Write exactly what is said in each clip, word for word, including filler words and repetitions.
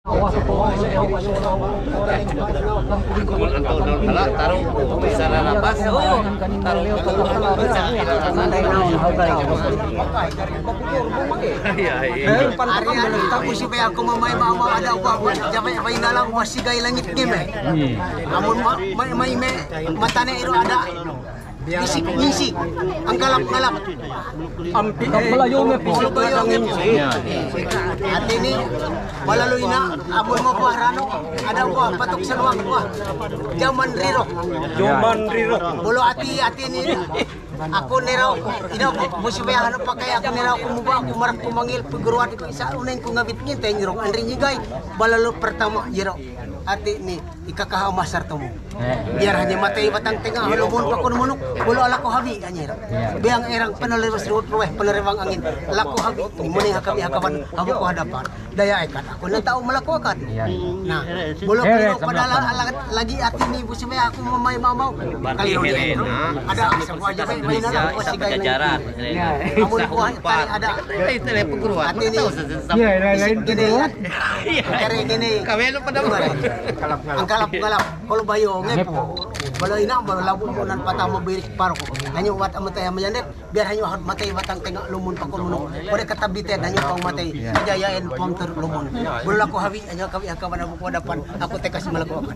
Tapos si Bea ako mamay mama ada ko ako jabe may na lang wasi kay langit ni me. Amon ma may may me matane iro ada. Bisik-bisik, ang kalap-kalap. Ampi, eh, malayo nga po. Malayo nga po. Ate ni, malaloy na, amon mo po harano, ada po, patok sa luwang po. Jaman riro. Jaman riro. Bolo ati, ati ni, ako niraw, ina po, musibay ano pa kaya ako niraw, kumuba, kumarap, kumangil, pagruwat ko, isa unahin ko ngabit ngin, tenyrong, anri nyigay, balalo pertama, yero. Ate ni, ikakaha masar tomu. Biar hanya matay batang tengah, halumon pakon munuk, bolo alako habi, anjir. Biang erang penalewas ruwet ruweh, penerewang angin, alako habi, muni hakabi hakaban, habu ko hadapan. Daya ekat, ako na tao malako akan. Nah, bolo pero pada la- la- lagi ati ni busime aku mamay mamau. Kali ini ada sebuah jabai mainan aku sigai. Amun kuah tari ada. Ati ni. Ya, lain-lain gini ya. Kare gini. Kawelo pada. Angkalap-kalap. Kalau bayo ngepo. Bala ina bala labu nan patama birik paro. Hanya wat amatay amayanet. Biar hanya hat matay batang tengah lumun pakon munuk. Pada kata biten hanya pang matay. Aja ya en pang ter lumun. Bala ko habi hanya kawi hakawan aku ko hadapan. Aku tekas malakukan.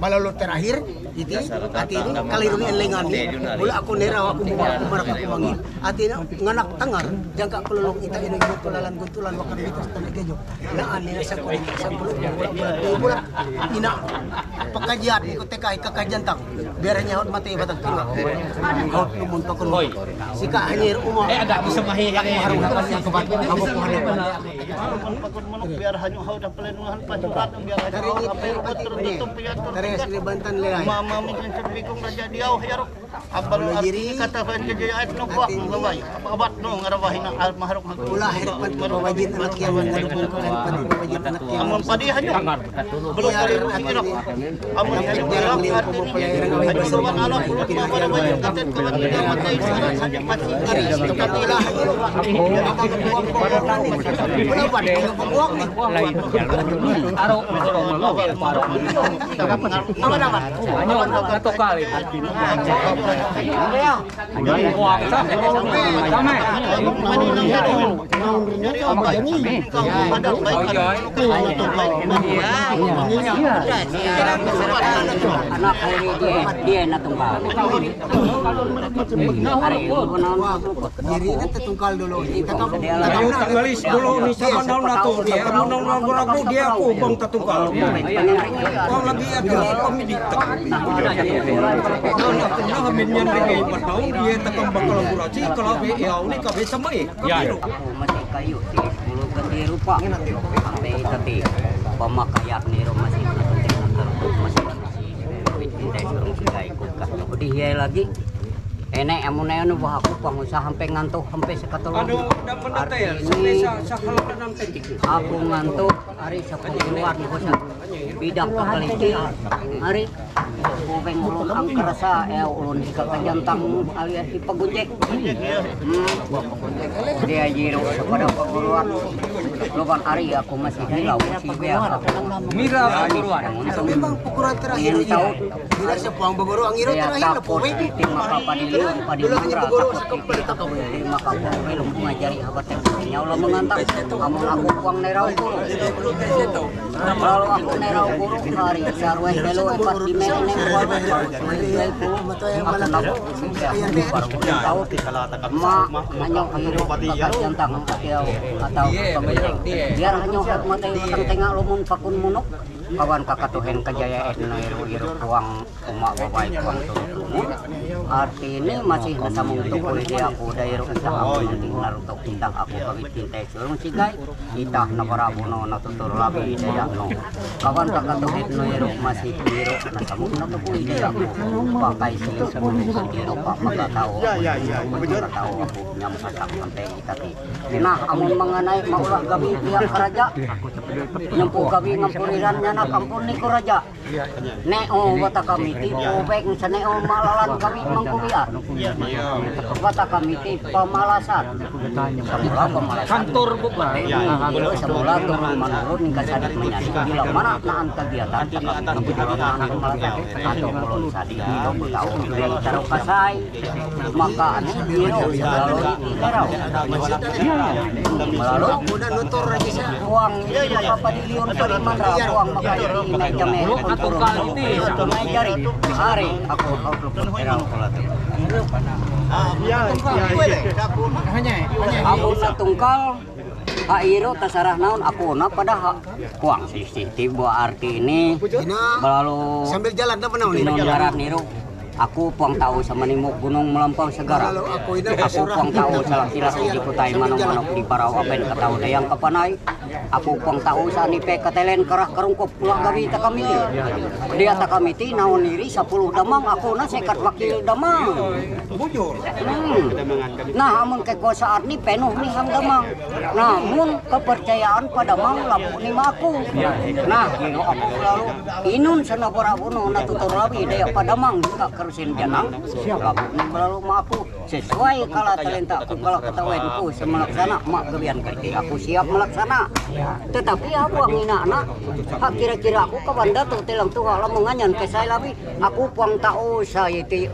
Bala lo terakhir. Iti, ati ni, kali rumi en lengan ni. Bala aku nera aku buka aku marak aku mangi. Ati na nganak tangar. Jangka pelolong ita ino ino tulalan guntulan wakar bitas tanah kejo. Na ani na sakuri sakuri. Bala ina. Pakajiat ni ko teka ika kajantang. Biar hanya hot mati batang kira. Hot lumun pakon. Sika hanyir uma. Eh ada bisa mahi yang harus aku buat. Aku buat. Biar hanya hot pelenuhan pancuran biar hanya hot apa yang tertutup ya. Dari asli Banten le. Mama mungkin sedikit raja dia oh ya. Abang arti kata fan kerja ayat no kuah mamai. Abat no ngarawahin almarhum. Ulah herpan pabajit anak yang mengandung kan pabajit anak yang. Amun padi hanya. Belum dari rumah kira. Amun yang bilang arti ini. Sowan anak udah mau pada banyak kata kawan kita mati. Ulah. Ulah. Aro, aro, aro. Ano, ano, ano, ano, ano, ano, Anak ko ni dia, dia na tungkal. Ari, ano na tungkal dulu. Dia na tungkal dulu. Ni sama na to, dia mo nang ragu-ragu, dia ako bang tatungkal. Ang lagi ato, pamilita. Ano, ano, minyan rin kayo, patawag, dia takang bakal kurasi, kalabi, ya, uli, kabe, sama, eh. Ya. Ako, masih kayo, si Pulo Gandhi Rupa. Sampai tapi, pamakayat ni Roma, si Pulo Gandhi Rupa, masih, masih, masih, masih, masih, lagi. Ene, amun na yan, wah, ako, pangusaha, sampai nganto, sampai sa katulog. Ano, dapat na tayo, sampai sa, sa halaman ng tending. Ako nganto, ari sa pagluwat ko sa bidang kakaliti. Ari, Ubeng ulun angker sa, eh, ulun ikakajantang, alias ipagujek. Hmm. Dia jiro sa pada paguruan. Luban ari aku masih hilau, masih biasa. Mira paguruan. Memang paguruan terakhir. Ingin tahu. Bila sa puang paguruan, ang iro terakhir na puwi. Di makapadili, padili mura, takut di, takut di makapadili, lumpung ajari habat yang punya ulah mengantak. Amun aku puang nerau guru. Kalau aku nerau guru hari, sarwe belo empat lima ini, aku nak, ma, hanya hidup, tentang atau biar hanya mati tengah lumun pakun munuk. Kawan kakatuhin kajaya etno iru-iru puang uma babai puang turun. Arti ini masih nasamung tukul dia aku dairu entah aku nanti narutok entah aku kawit cintai surung sigai. Itah na para buno na tutur labi daya no. Kawan kakatuhin no iru masih iru nasamung na tukul dia aku. Pakai si sepuluh iru pak maka tahu. Ya, ya, ya. Maka tahu aku nyam sasak sampai itati. Nah, amun mengenai maulah gabi pihak raja, nyempu gabi ngampuriran nyan Nakampun ni Kuraja. Ne o watakamiti o bek sa ne o malalan kami mangkubiar. Watakamiti pamalasan. Semula pamalasan. Kantor bukan. Semula turun menurun kasadik menyadi. Bila mana naan kegiatan takam. Atau kalau sadik di tahu taruh kasai. Maka ano, biro, lalo, lalo. Uang, makapadilion pa naman ra, uang, makapadilion, may kami, may jari, hari, ako, ako, ako sa tungkal, ha, iro, tasarah naon, ako na, pada ha, uang, sisi, tibo, arti ini, balalu, sambil jalan, apa naon ini? Niro. Aku puang tau sa manimuk gunung melampau segara. Aku puang tau sa laki-laki di kutai manuk-manuk di parau aben katau dayang kapanai. Aku puang tau sa nipe katelen kerah karungkop pulang gawi takamiti. Dia takamiti naon iri sapuluh damang, aku na sekat wakil damang. Hmm. Nah, amun kekuasaan ni penuh ni hang damang. Namun kepercayaan pa damang labu ni maku. Nah, ino aku lalu inun sana para buno na tutur labi daya pa damang ka karusin janang. Labu ni lalu maku. Sesuai kala talenta ku, kala ketahuan ku, semelaksana mak gawian kerti. Aku siap melaksana. Tetapi aku ang ina anak, ha kira-kira aku kawan datu telang tuha lamunganyan kesai labi. Aku puang tau sa iti.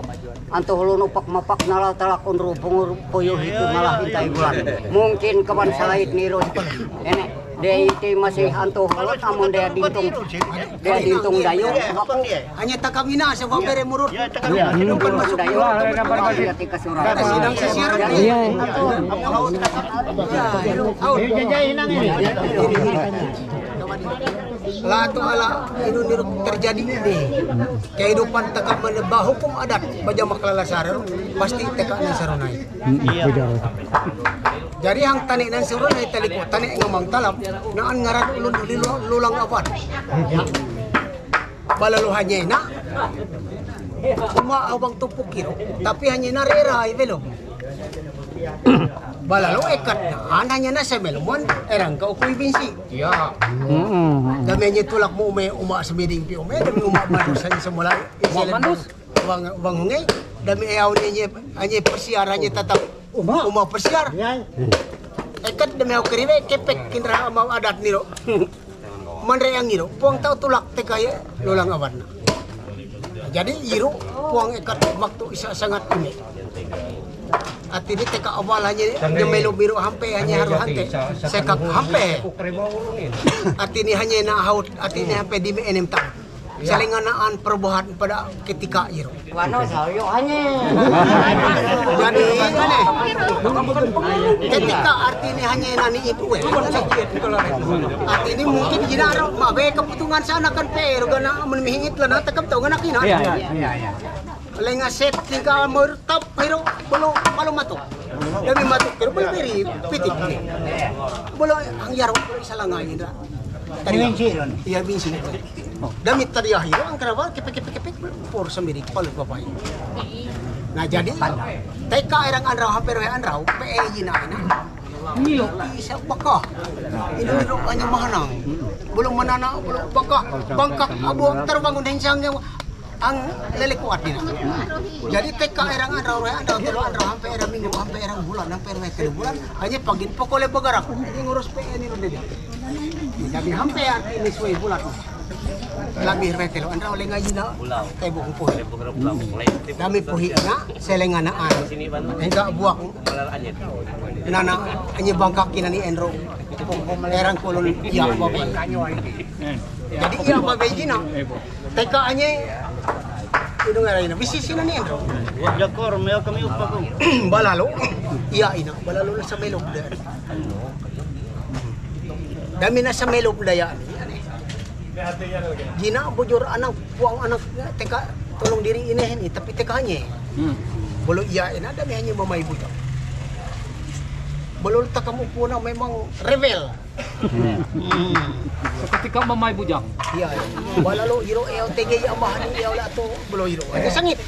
Anto hulu nupak mapak nala talakon rupung poyo hitu malah hintai bulan. Mungkin kawan salait niro. Ini, dia iti masih anto hulu, namun dia dintung, dia dintung dayo. Aku hanya takamina sa wabere murut. Nukan masuk dayo. Ati kasura. Sidang sisiar. Latu ala inu niru terjadi ini. Kehidupan teka menebah hukum adat baja maklala sarung pasti teka nan sarunai. Jadi hang tane nan sarunai taliku tane ngamang talam naan ngaran ulun lulang awan. Balalu hanya na uma abang tupuk kiro tapi hanya na rera belum. Balalu ekat na hanya na semeluman erang kau kui binsi. Ya. Dami hanya tulak mu ume uma semiding pi ume dami uma manus hanya semula. Uma manus. Wang wang hungai dami ayau ni hanya hanya persiar hanya tatap uma uma persiar. Ya. Ekat dami au keriwe kepek kinra ama adat niro. Manre yang iro puang tau tulak teka ye lulang awan. Jadi iro puang ekat waktu isa sangat ini. Ati ni teka awal hanya nyemelo biro hampe hanya haru hante sekak hampe. Ati ni hanya na haut ati ni hampe di me enem tahun. Saling anaan perubahan pada ketika iro. Wano sayo hanya. Jadi ini ketika arti ni hanya nani itu eh. Arti ni mungkin jinaro mabe keputungan sana kan pero gana menmihingit lana tekap tau gana kina. Iya iya iya. Lenga set tinggal mertap pero belum belum matu. Dami matu pero belum beri pitik. Belum ang yaro belum salah ngaji dah. Tadi binsi ron. Iya binsi. Dami tadi akhir ang kerabat kepek kepek kepek por sendiri kepala bapak. Nah jadi teka erang anrau hampir we anrau pe ina ina. Milo. Isa baka. Ini rupanya mahanang. Belum menana belum baka bangkak abu terbangun hencang yang ang lele kuat ini. Jadi teka erang anrau we anrau telu anrau hampir erang minggu hampir erang bulan hampir we telu bulan hanya pagin pokole bagarak. Ini ngurus pe ini udah. Jadi hampir ini suai bulan. Lami retelo andra oleh ngaji na. Tebo kumpul. Lami puhi na selenganaan. Enggak buak. Nana anyi bangkak kina ni enro. Erang kolon iya babe. Jadi iya babe jina. Teka anyi. Idung era ina bisi sina ni enro. Jakor meo kami upako. Balalo. Iya ina balalo na sa melo. Dami na sa melo daya. Jina bujur anak puang anak teka tolong diri ini ini tapi teka hanya. Bolo iya ina dami hanya mamai bujur. Bolo teka mu puna memang rebel. Seketika mamai bujang. Iya. Bala lo iro el tege ya mahani ya la to bolo iro. Ada sangit.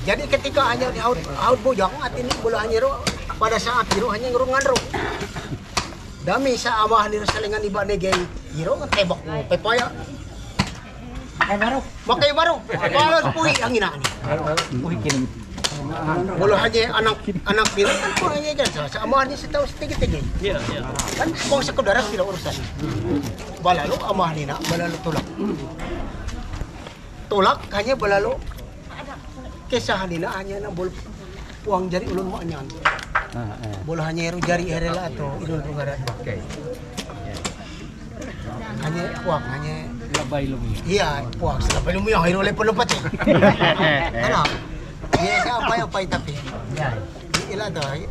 Jadi ketika hanya di haut haut bujang arti ni bolo hanya ro pada saat iro hanya ngurung ngandro. Dami sa amahan ni Rosalingan iba ni gay. Iro, tebak mo, pepaya. Makay baro. Palos puhi ang inaan. Wala hanya anak, anak nila. Ano po hanya dyan sa, sa amahan ni sa tao sa tigi-tigi. Kan kung sa kudaras sila urusan. Balalo, amahan ni na, balalo tulak. Tulak, hanya balalo. Kesahan ni na, hanya na bol puang jari ulun mo anyan. Bol hanya ero jari erela ato, idol pengarat. Hanya puang, hanya Labay lumi. Iya, puang sa labay lumi, hiro le pulupat eh. Ano? Iya, sa apay-apay tapi. Ila to, ay.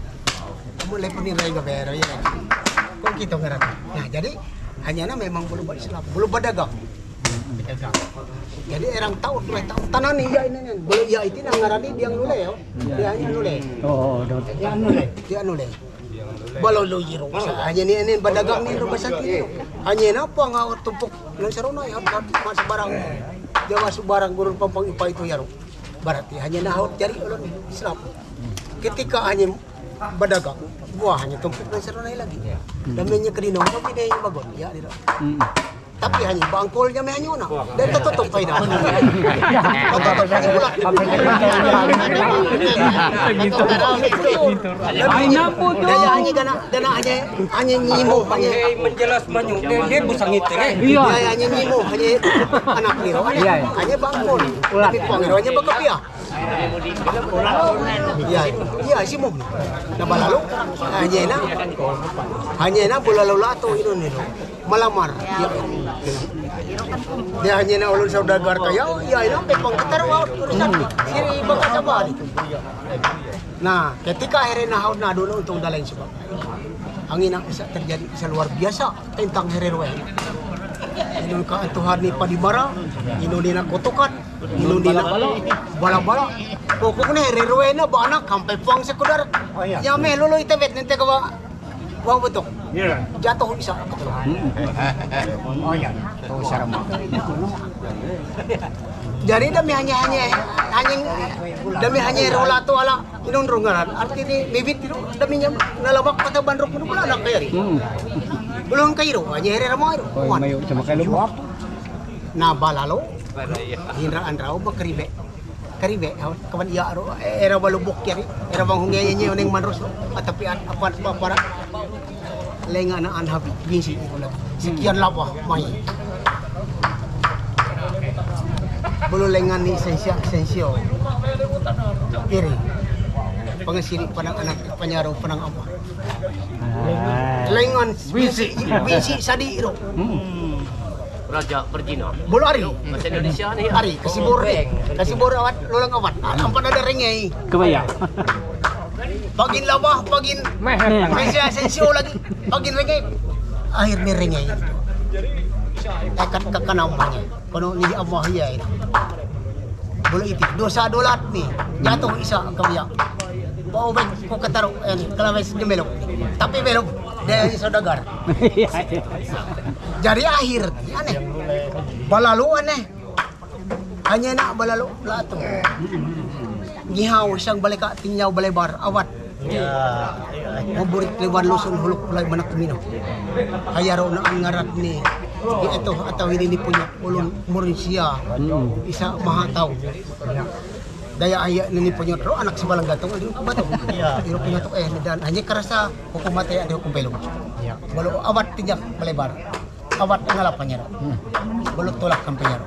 Mulai pun ni rai gabero, iya. Kung kito ngarat. Nah, jadi hanya na memang bulu ba Islam, bulu badagang. Jadi orang tahu, tahu tanan iya ini, bulu iya itu nang ngarani dia nule yo. Dia hanya nule. Oo, doon. Dia nule. Dia nule. Balalo iro. Hanya ni, ini badagang ni rumah sakit. Hanya na puang awat tumpuk. Nang saruna ya, mas barang. Jawa subarang gurun pampang ipa itu yaro. Berarti hanya na haut jari ulun Islam. Ketika hanya badagang, buah hanya tumpuk nang saruna lagi. Damanya kedino, tapi dia yang bagon, ya, dia. Tapi hanya bangkol niya may hanyo na. Dahil tatutok pa ina. Tatutok pa ina. Ay, naku, Dok. Dahil hanya gana, gana hanya, hanya nimo, hanya. Eh, menjelas manyo. Dia, dia busang itu, eh. Iya. Dahil hanya nimo, hanya anak niro. Iya, iya. Hanya bangkol. Ulat. Tapi pangiro hanya bakapia. Iya, iya, si mo. Na balalo. Hanya na. Hanya na, bulalo lato, ino niro. Malamar. Ya. Dia hanya na ulun saudagar kaya, ya, ina pe pangketar wa urusan. Siri baka sabar. Nah, ketika akhirnya nahau na dulu untung dalain sebab. Angin yang bisa terjadi bisa luar biasa tentang Herero. Inun ka Tuhan ni padimara, inun ni na kotokan, inun ni na bala-bala. Pokoknya Herero na ba anak sampai puang sekudar. Ya me lolo itebet nanti kawa Wang betul. Jatuh isa. Oh ya. Tuh sarama. Jadi dami hanya hanya hanya dami hanya rola tu ala inun rungaran. Arti ni bibit itu dami nya nalabak kata bandrok itu pula anak kaya ni. Belum kairo hanya here ramo itu. Oh, mayo sama kailo mo. Na balalo. Hindra andrao makribe. Karibe, kawan iya ro, era balubok yari, era bang hungi ini oning manrus, atapi at apat papara, lengan an habi, binsi ikulat, sekian laba, mai. Bulu lengan ni sensia, sensio, kiri, pangasiri panang anak, panyaro panang apa. Lengan, binsi, binsi sadi ro. Raja Perjina. Bulu ari. Bahasa Indonesia ni. Ari, kasibor ni. Kasibor awat, lolang awat. Ah, nampak ada rengai. Kebaya. Pagin labah, pagin. Meher. Meher. Saya sensio lagi. Pagin rengai. Akhir ni rengai. Akan ke kenamanya. Kono ni Allah ya ini. Bulu iti. Dosa dolat ni. Jatuh isa kebaya. Bau baik ko ketaro, eh, kelawes jembelok. Tapi belum. Dia ini saudagar. Jadi akhir, aneh. Balalu aneh. Hanya nak balalu lato. Ngihaw siyang balika tinyaw balebar awat. Maburik lewan lusun huluk pulay manak mino. Hayaro na ang ngarat ni. Di ito ataw ini ni punya ulun murin siya. Isa mahataw. Daya aya nini punya ro anak sebalang gatong adi hukum bato. Iro punya to eh dan hanya kerasa hukum mati ada hukum pelung. Balo awat tinjak melebar. Awat ngalap kanya. Balo tolak kampenya ro.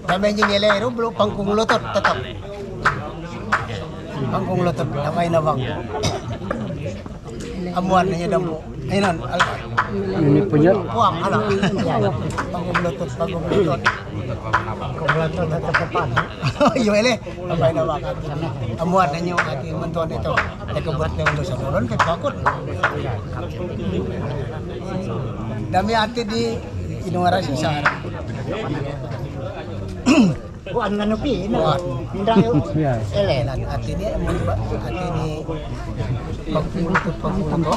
Dami anjing ele ro balo pangkung lotot tetap. Pangkung lotot damai na bang. Amuan na niya dambo. Ayun, al- Ini punya. Puang, ala. Pangkung lotot, pangkung lotot. Pangkung lotot, tetap depan. Yo ele. Damai na bang. Amuan na niya ati mentuan ito. Teka buat na ulo sa bulon kay pakot. Dami ati di inuara si Sara. Kuan nga nupi, no? Minda yo. Ele lan atini, atini. Pagputo, pagputo.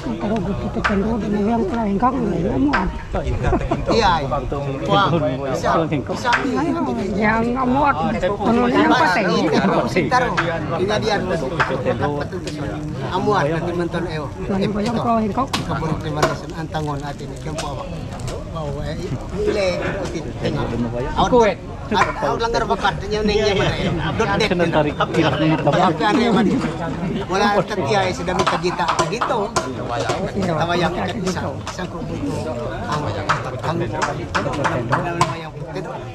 Iya, iya. Kuan, isa, isa. Yang amuat. Kono niya patay. Sintaro. Inadian mo. Amuat, nanti menton eo. Ito. Kaburuk di mana sen antangon atini. Kempo apa? Mau, eh, ile, tengah. Kuwait. At, ang langar bakat, yung nang yaman eh. Dot det. Wala tatia eh, sa dami tagita, tagito. Tawayak ka isa. Sa ko buto. Ang, ang,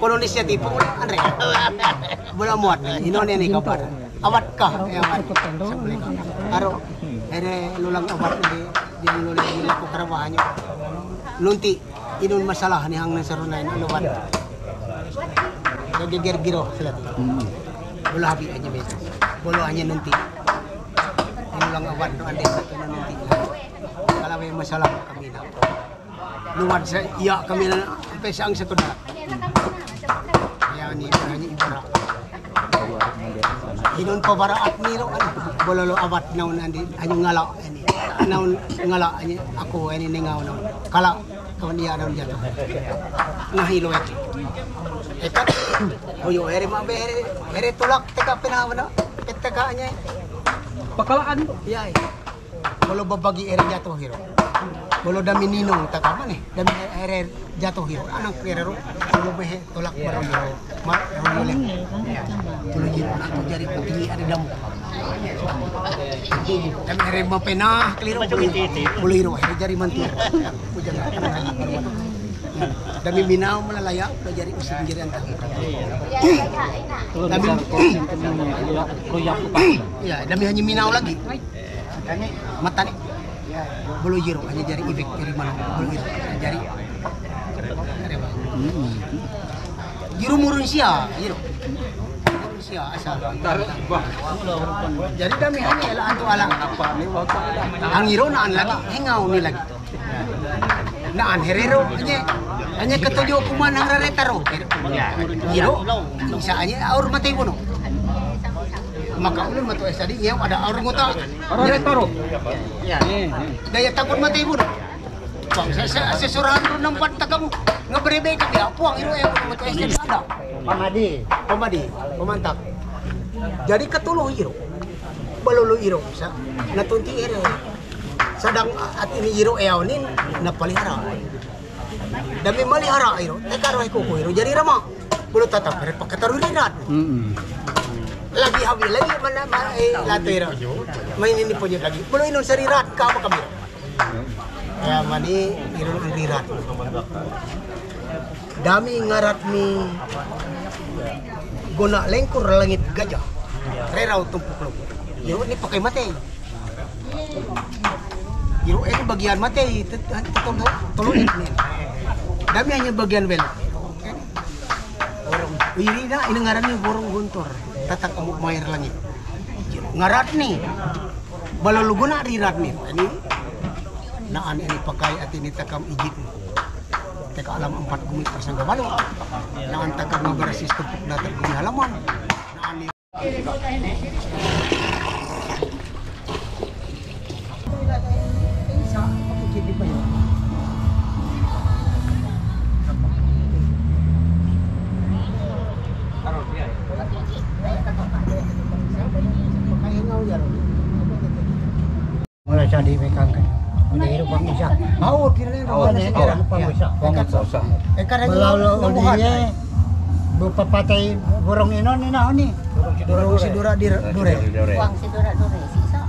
kono ni siya tipo, ano eh. Wala mo at, ino ni ni kapar. Awat ka, eh, awat. Aro, ere lulang awat di, di lulang di ko karabahan nyo. Nunti, inun masalah ni hang nasarunay na luwan. Nagigirgiro sila to. Bolo habi aja bes. Bolo aja nunti. Inulang awat no ande sa to nunti. Kalau may masalah kami na. Luwan sa iya kami na pesa ang sa to na. Iya ni, iya ni ibara. Inun pabaraat niro, ano, bololo awat naun andi, anyo ngala, ani. Naun ngala, ani, ako, ani, ningaw naun. Kala, kawan iya naun jato. Nahilo ito. Ekat, hoyo, ere mabe, ere, ere tulak, teka pinawa na, teka anya. Pakalaan. Iya, iya. Bolo babagi ere jato hiro. Bolo dami ninong takama ni. Dami ere jato hiro. Anang kere ro. Bolo behe tolak baroyo. Ma royo le. Bolo hiro. Aku jari putini ada damu. Dami ere mapena keliro. Bolo hiro. Ere jari mantir. Pujang. Dami minau malalaya. Bolo jari usin jari antang. Dami. Ya, dami hanya minau lagi. Mata ni. Bolo jiro, hanya jari ibek, jari mana? Bolo jiro, jari. Jiro murun sia, jiro. Murun sia, asal. Jari dami hanya lah antu ala. Ang jiro naan lagi, hengau ni lagi. Naan herero, hanya, hanya ketujuh kuman hang rare taro. Jiro, isa hanya aur mati bunuh. Maka ulun matu S tadi, ya ada aur ngota. Orang taruh. Ya. Daya takut mati bunuh. Bang, saya, saya, saya seorang dulu nampak tak kamu ngeberebe kami, ya, puang itu yang matu S tadi ada. Pamadi. Pamadi, pemantak. Jadi ketuluh iro. Balulu iro, sa. Natunti ere. Sadang at ini iro eonin, napalihara. Dami malihara iro, teka roh kuku iro, jadi rama. Bulu tatap, ere pakataru rirat. Lagi hawi, lagi mana, ma, eh, latera. Main ini punya lagi. Bulu inun sarirat, ka apa kami? Ya, mani, irun rirat. Dami ngarat ni guna lengkur langit gajah. Rerau tumpuk lu. Iro ni pakai mati. Iro ini bagian mati, tet-, tet-, tolong, tolong ini. Dami hanya bagian bel. Wiri na, ini ngaran ni burung guntur. Tatak amuk mair langit. Ngarat ni. Balulu guna rirat ni. Ini naan ini pakai ati ni takam ijit. Teka alam empat gumi pasang ke balu. Naan takam ngabarasis tepuk datar gumi halaman. Naan ni. Mula sa di may kangkay. Hindi, iro pang isa. Hao, tira na yun. Hao, hao, hao. Pang isa. Pang isa. Eh, karang Malalo, yung odi, eh. Bu papatay, burong inon, ina, oni. Burong si Dura Dure. Dura Dure. Dure. Buang si Dura Dure. Si isa.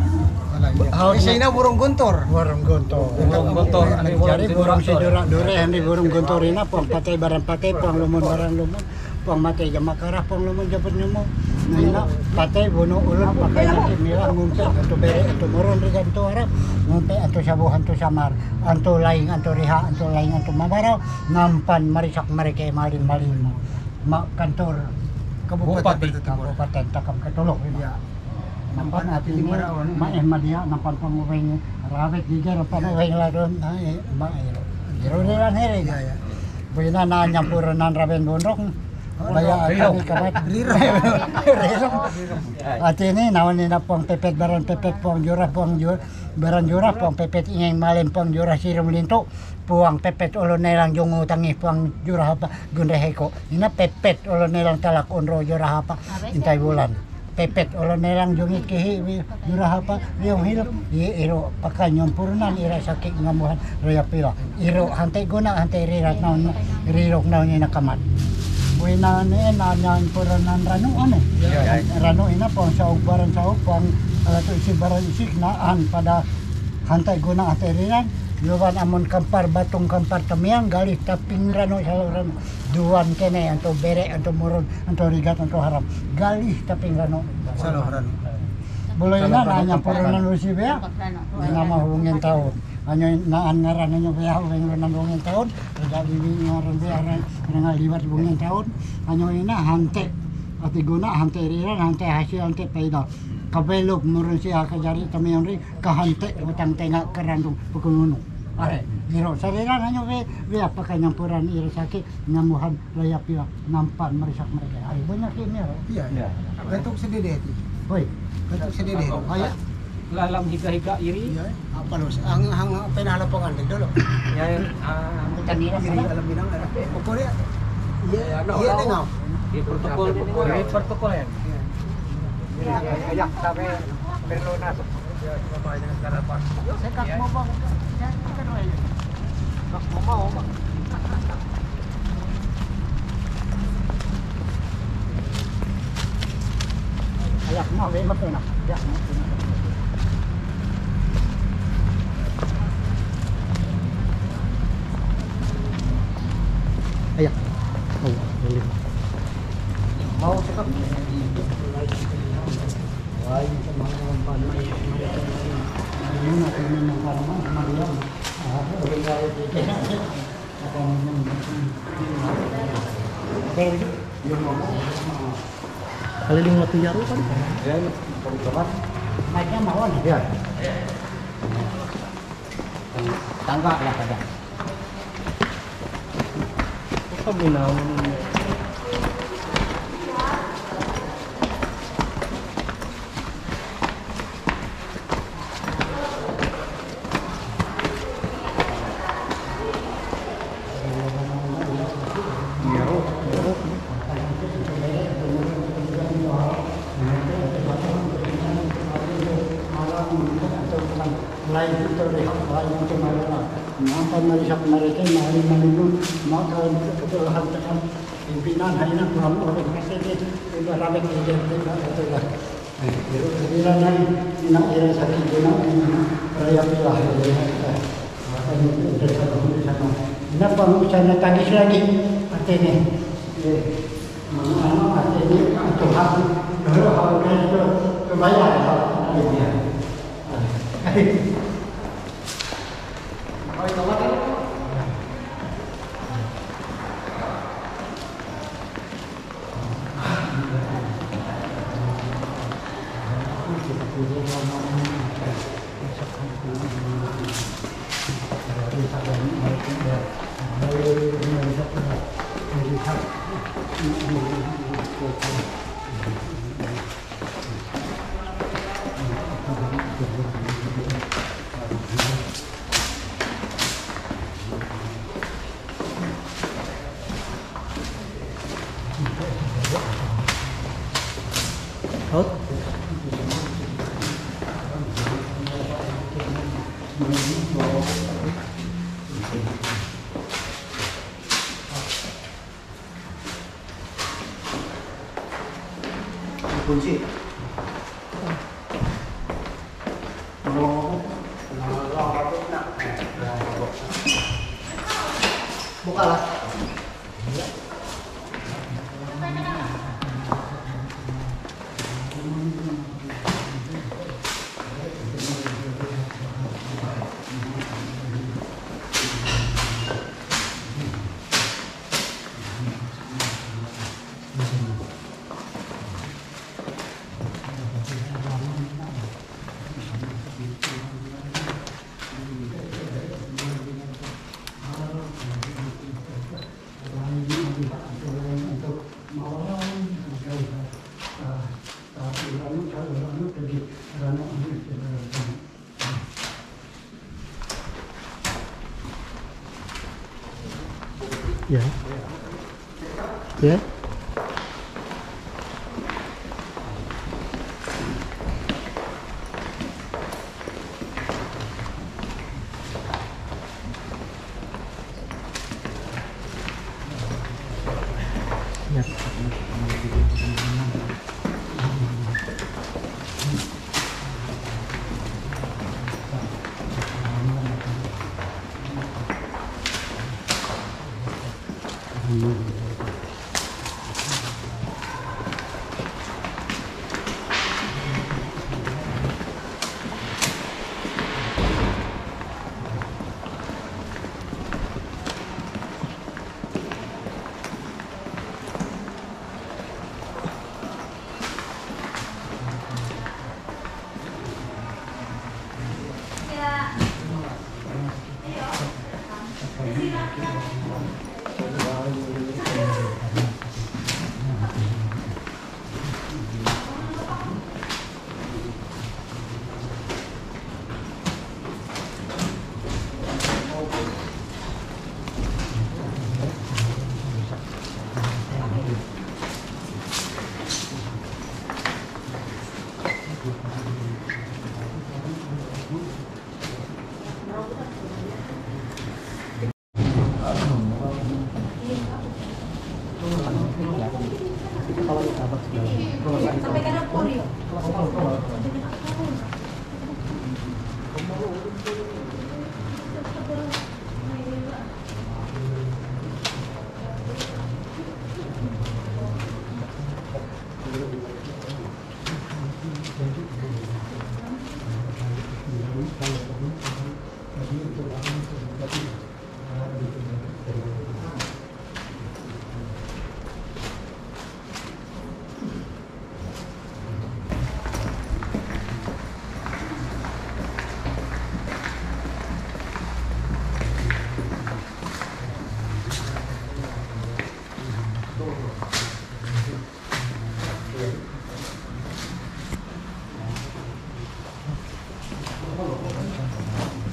Hao, eh, sa ina, burong guntor. Burong guntor. Burong guntor. Jadi, burong si Dura Dure, hindi burong guntor ina, pang patay, barang patay, pang lumon, barang lumon. Pang matay ja makarah, pang lumon ja pernemo. Nila, patay, bunuh ulun, pakai mati mila, ngumpi, antu bere, antu murun, riga, antu arab, ngumpi, antu sabuh, antu samar, antu laing, antu riha, antu laing, antu mabarau, nampan, marisak, marike, malin, malin, ma, kantor Kabupaten Kabupaten Timur. Kabupaten Takam Ketuluh, ya. Nampan, nampan, ati ini, ini, maeh madia, nampan pangubeng, rawit, giger, pangubeng, larun, eh, ma, eh, iro, iro, iro, iro. Ya, ya. Buina na nyampur nan raben bundok. Vaya, acá en el caballo. Atene, na one na pong pepet, baran pepet, pong yura, pong yura, baran yura, pong pepet, ing malen, pong yura, sirum linto, puang pepet, olo nelang, yungu tangi, puang yura hapa, gunde heko. Ina pepet, olo nelang, talak, onro yura hapa, intai bulan. Pepet, olo nelang, yungit kehi, yura hapa, riong hilo, ye ero, pakanyon purunan, ira sakit ngamuhan, raya pila. Iro hante guna hante rirat naun rirok naun ina kamat. Wina ne na nyan pura nan ranu ane. Ranu ina pong sauk baran sauk pong alatu isi baran isik na an pada hante guna hante riran. Luban amun kampar batung kampar tamiang galih taping ranu salok ranu. Duan kene anto bere anto murun anto rigat anto haram. Galih taping ranu. Salok ranu. Bolo ina na nyan pura nan usi bea. Ina ma hungen taun. Anyo na an ngaran anyo bea hungen nan hungen taun. Jadi ini ngaran bea ngaran ngaran liwat hungen taun. Anyo ina hante. Ati guna hante riran hante hasi hante paida. Kabelok murun si aka jari tamion ri kahante utang tenga kerandung pukununu. Are, iro sariran anyo be be apa kanyampuran iro saki ngamuhan raya pila nampan marisak mereka. Are banyak ini ro. Iya, iya. Bentuk sedede itu. Hoi. Bentuk sedede itu. Ayo. Lalam higa-higa iri. Iya, apa los? Ang ang penalapangan dulu. Ya, ah, bukan iri. Iri alam binang ada. Pokoknya iya, iya tengok. Di protokol, protokol ya. Iya. Iya, tapi perlu nas. Sekat mau bang. Ayak na, may mapuna. Ayak na, mapuna. Ayak. Oh, galing. Mau cakap. Lain sa mga panay. Ano na, ano na, ano na, ano na. Ah, ano na, ano na. Kaliling waktu yaro kan? Yan, pagkakas. Naiknya mau nih. Ya. Tangga lah pada. Apa guna? Lain itu deh, lain itu malah. Nampak mari sak mereka, mari mari nun, maka itu hantakan pimpinan hanya kurang orang kasih dia, itu ramen dia, dia, dia, dia. Ira nai, ina ira saki guna, ina raya pila, ira, ira, ina pang ucana tagis lagi, atene, eh, mana, atene, atau hati, dulu hal itu, kebaya, hal itu, ya. Kunci. Buka lah. Yeah. Yeah.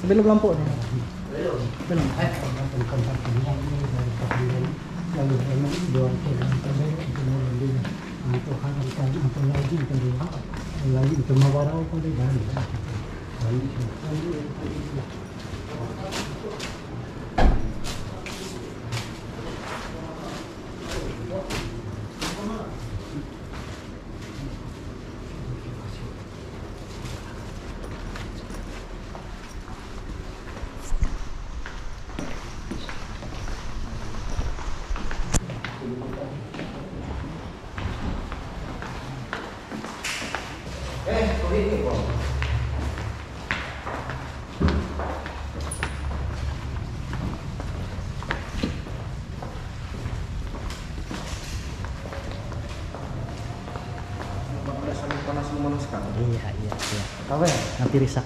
Sebelum lampau ni. Belum. Panas memanas kan? Iya, iya, iya. Apa ya? Nanti risak.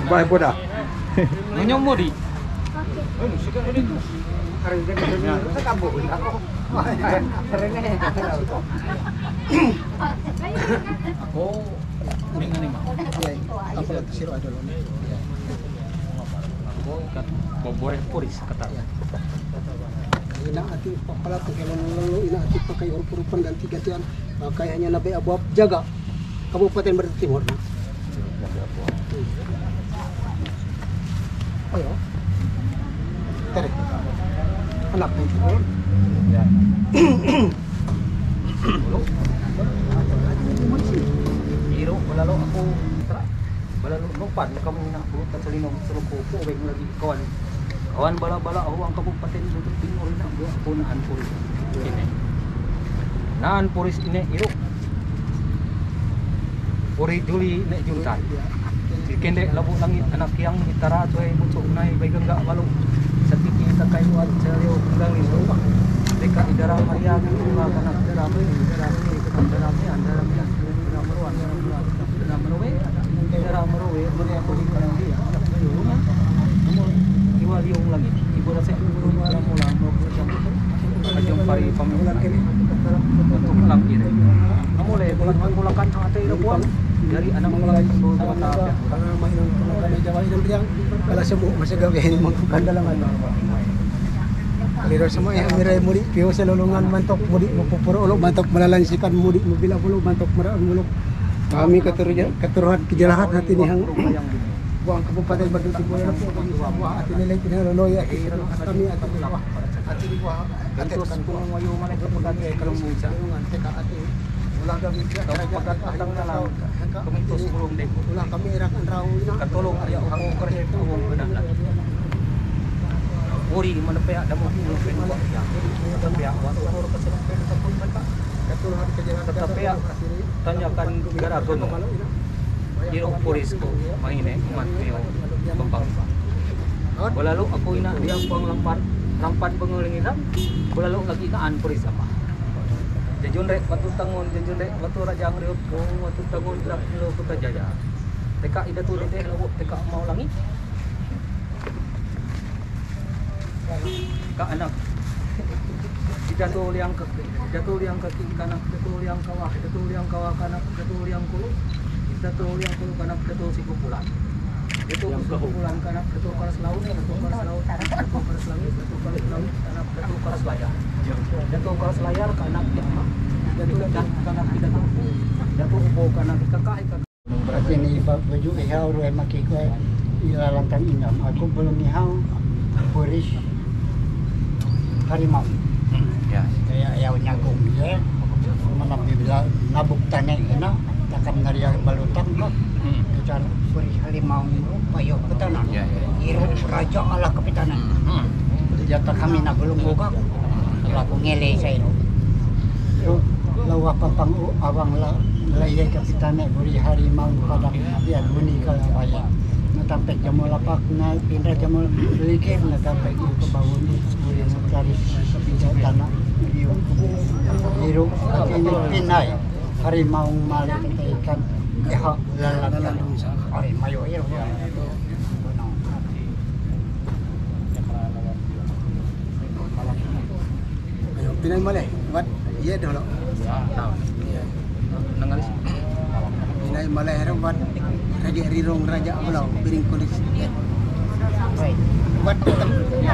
Baik, bodoh. Nyonya Mori. Ako, uling nga ni ma. Ako lang si Idol. Ako, kat, boboy, puris, kata. Ina ati papala tu kalau lalu ina ati pakai urup-urupan ganti-gantian, pakai hanya nabe abu-abu jaga. Kabupaten Batu Timur na. Ayo. Tere. Anak ng Timur. Iro, balalo ako. Tara. Balalo, no, pan, kamu na, puro ka sa linaw, sa loko, po, wag mo lagi kawan. Kawan bala-bala, ako ang kabupaten, Batu Timur na, ako na an puris. Kene. Na an puris ine, iro. Ori Juli ne juntai. Kende labu langit anak yang itara tuai muncul nai bai gangga malu. Sakiti takai uat celio kanggang ni rumah. Deka idara Maria di rumah kanak dara meri, dara meri, kanak dara meri, dara meri, dara meruan, dara meruan, dara meruwe, dara meruwe, meruwe aku di kanan dia. Anak kayu rumah. Namun Ang iri. Ang tukang iri. Amo le, bulan-bulan kan sa atin, ano po? Dari anak ko lang po sa mata. Para mainom ko na kami, jawa inang riyang. Pala sa buhok, masagabi, ini magkukanda lang, ano. Liro sa mga amiray, muli, piyo sa lulungan, mantok, muli, mapupuro ulo, mantok, malalansikan, muli, mabila ulo, mantok, maraang ulo. Kami katuruhan, katuruhan, kijalahan, hati nihang. Buang kabupaten Badut, di buhay na po, kami sa buha, hati nila, pinaloloy, hati nila, kami, hati nila, hati nila. Entonces, kung mayo man ay kaputan, eh, kalungkot siya. Tapos pagkatapos na lang, kumintos kurong din po. Katulong, ay ako, kare, ako, wala na. Uri, mana paya, damo, ulo, pinwa, siya. Tapaya, wa, uro, kasi, pinwa, tapon, mata. Tapaya, tanya kan, gara, kuno. Iro puris ko, mahine, umat niyo, bambang. Bulalo ako ina, diyang pang lampat, lampat bengelinginan, bulalo lagi kaan puris apa. Jajun rek, batu tangun, jajun rek, batu rajang riut ko, batu tangun, drak kilo, kota jaya. Teka ida tu rete, lawo, teka mau langit. Ka anak. Ida tu liang ke, ida tu liang ke, kanak, ida tu liang kawa, ida tu liang kawa, kanak, ida tu liang kulu, ida tu liang kulu, kanak, ida tu siku bulan. Ida tu siku bulan, kanak, ida tu karas laut, ida tu karas laut, kanak, ida tu karas langit, ida tu karas langit, kanak, ida tu karas layar. Ida tu karas layar, kanak, ida tu, kanak, ida tu, ida tu ubo, kanak, ida tu kakak, ida tu Berarti ni ba-, baju ihaw ro ema kiko ilalantang inam. Aku belum ihaw, puris harimau. Hmm, ya. Kaya ihaw nyagong, ya. Mana bibila nabuk tane ina, takam naria balutang ko. Hmm. Kejar puris harimau ro payo petana. Ya, ya. Iro raja ala kepitana. Hmm. Jata kami na belum buka. Ala ko ngele sa iro. Iro lawa papang u abang la, la iya kapitane buri harimau pada dia guni ka la baya. Na tampek jamo lapak na pindra jamo likir na tampek iro ke bawun buri mutari kapitana iro. Iro ini pinai harimau male ikan iha lalan harimau iro. Ayun, pinay mali. Wat, iya dolo. Nangalis. Pinay mali, hero, wat. Raja rirong, raja ulo, piring kulis. Wat,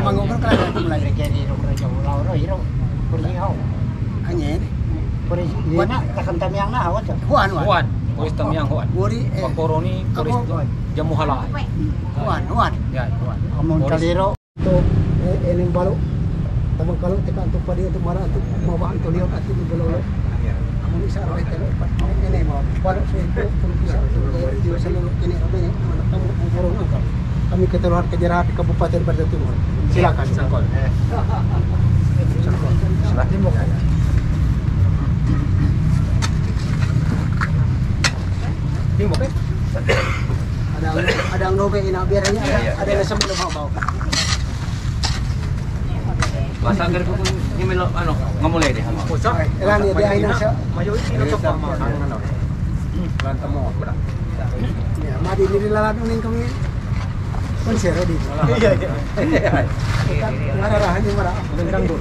mangokan ka lang mulai. Raja rirong, raja ulo, ro, iro. Puri hau. Anyen. Puri, iya na, takam tamiang na, hawat. Huan, huan. Huan. Puris tamiang, huan. Puri, eh. Pakoroni, puris jamuhala. Huan, huan. Ya, huan. Amon kaliro. To, eh, enen balo. Tamang kalo teka antuk padi antuk mara antuk mawa antuk liot antuk balo. Amun isa ro telo pat ene balo so itu pun bisa dia selalu ini apa ini mana kamu burung angkat. Kami keteluar kejerat di Kabupaten Badung Timur. Silakan sangkol. Sangkol. Silakan. Timur. Ada ada nobe ina biar ini ada ada yang sebelum mau. Basta ka rin kung yung may lo-, ano, ngamulay di, ano? Pusa? Ay, ilan niya, di ay na siya. Mayo, ino sa pama. Ang ano? Planta mo, bra. Yeah, madi, nilalato rin kami. Kung siya, ready. Iya, iya. Mararahan yung mara. Magandang doon.